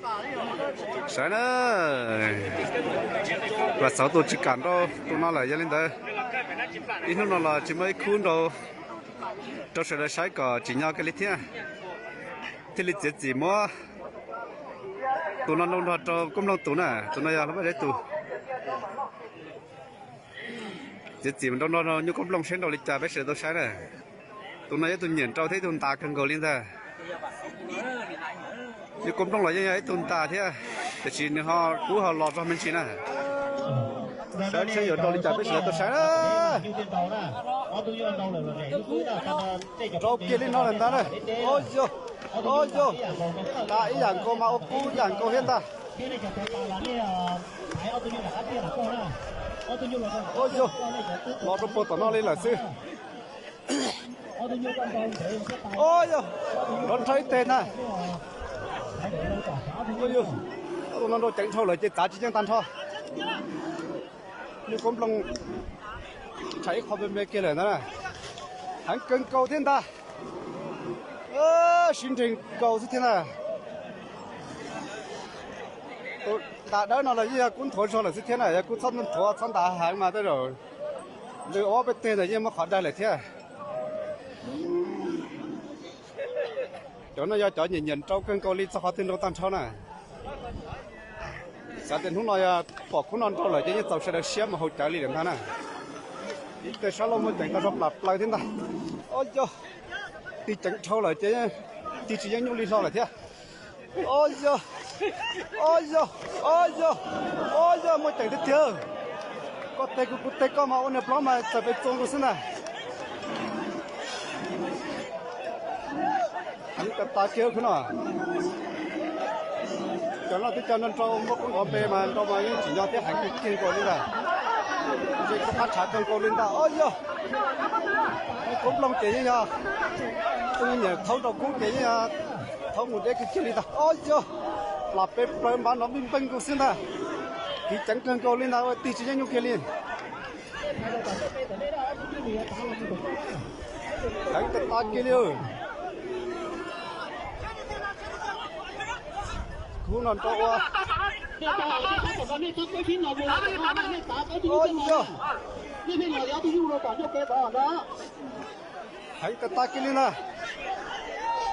Saib na, vam xauv tus tsis kam nrau tus no lawm, yog li ntawd ib hnub no los tsis muaj ib khub nrau rau sawv daws saib kom tsim nyog kiag li thiab. Thiaj li txiav txim muab tus no nrau nrog rau Koob Nplooj tus na, tus no yog lub paj zeb tus. Txiav txim nrau nrog Nyuj Koob Nplooj seb nrau li cas peb sawv daws tau saib na. Tus no yog ib tug nyiam nrau thiab ib tug ntas kawg nkaus li ntag. Nyuj Koob Nplooj los yeej yog ib tug ntas thiab, tiam sis nws ho kub ho los zog me ntsis na. Saib seb yuav nrau li cas peb sawv daws tau saib na. Nrau kiag li no lawm ntag na. Au yog, au yog, ntas ib yam nkaus mas ua kub ib yam nkaus thiab ntag. Au yog, los rau puag tom no li lawm xwb. Au yog, nrov nrhawv ib teg ntag. Au yog, tus no nrau ceev dhau lawm ces txav tsis yeej tag nrho. Nyuj Koob Nplooj tshav ib qho me me kiag lawm ntag na. Heev kawg nkaus thiab ntag. Sib nreeg nkaus xwb thiab na. Tus ntas dawb no los yeej yog kub nthuav zog lawm xwb thiab na, yog kub txhob nthuav txhob ntas heev mas tej zaum nws ob peb teg ntawd yeej muaj qhov daig lawm thiab. Cov no yog cov nyiam nyiam nrau kawg nkaus li txog qhov twg nrau tag nrho na. Xav tias hnub no yog pom khub no nrau lawm ces yeej txaus sawv daws siab mus haus cawv li lawm ntag na. Ib teg sab laug muaj ceem tau zog plam plaws thiab ntag. Au yog, tig ceev dhau lawm ces tig tsis yeej nyuj li hlo lawm thiab. Au yog, au yog, au yog, au yog, muaj ceem tiag tiag. Koj teg kuv, kuv teg koj mas ua niag plaub mas txawm pes txoos nkaus xwb ntag. Heev tas tas kiag khub no. Cov no twb cov nrau nrau muaj kub nqov npe mas nrau mas yeej tsim nyog thiab heev kiag nkaus li ntag. Ntshe kub qab tshav kawg nkaus li ntag. Au yog, Koob Nplooj ces yeej yog tus nyiam thaub nrau kub ces yeej yog thaub mus deb kiag kiag li ntag. Au yog, plam peb plaws npav nrov npeej npeej nkaus xwb ntag. Kiv ceev kawg nkaus li ntag, ua tig tsis yeej nyuj kiag li. Heev tas tas kiag li. Kub no nrau ua. Au yog, heev tas tas kiag li ntag.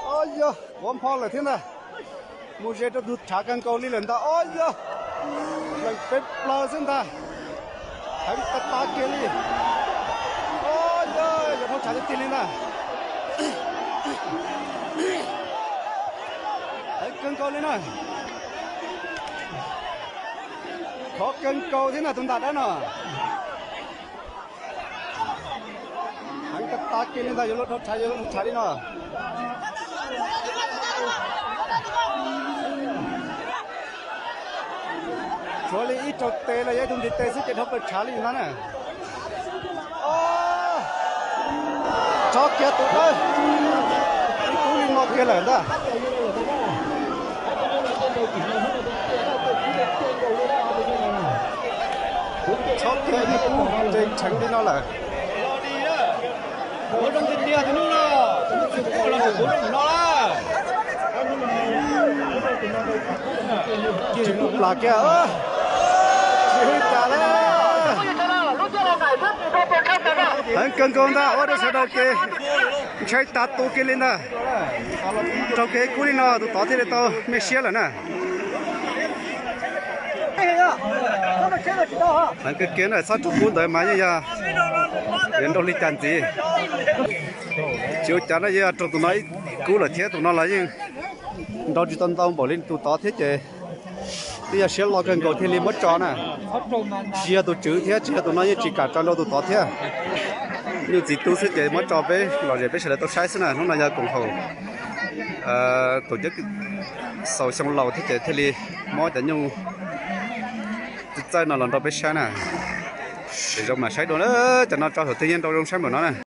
Au yog, quav npho lawm thiab ntag. Mus ze rau tus tshav kawg nkaus li lawm ntag. Au yog, lees peb plaws xwb ntag. Heev tas tas kiag li. Au yog, yuav dhau tshav tiag tiag li ntag. Heev kawg nkaus li na. Khov kawg nkaus thiab ntag tus ntas dawb no. Heev tas tas kiag li ntag, yuav luag dhau tshav, yuav luag dhau tshav li no. Tshuav li ib rau tes los yog ib tug ntiv tes xwb ces dhau plaws tshav li ntag na. Tso kiag tus dawb, ib kub li no kiag lawm ntag. Tso kiag ib kub ntse rheev li no lawm. Tsis plam kiag, tsis ua cas li. Heev kawg nkaus ntag, ua rau sawv daws ces ntshai tas tu kiag li ntag. Raug kev kub li no tus tod thiaj li tau me siab lawm na. Heev kawg kiag na, txhob raug kub ntawd mas yeej yog yuav nrau li cas ntxiv. Tsis ua cas na, yeej yog raug tus no ib kub lawm thiab, tus no los yeej nrau tsis tau ntau npaum li tus tod thiab ces twb yog siab loj kawg nkaus thiaj li muab tso na. Tsis yog tus tswv thiab tsis yog tus no yeej tsis kam tso nrau tus tod thiab. Nyuj txiv tub xwb ces muab tso peb lom zem peb sawv daws tau saib xwb na. Hnub no yog koom haum tus cab xaus xyoo laus thiab ces thiaj li muab cov nyuj txawj txawj no los nrau peb saib na. Ces zoo mam saib dua na, cov no tso thaum twg yeej nrau zoo saib npaum no na.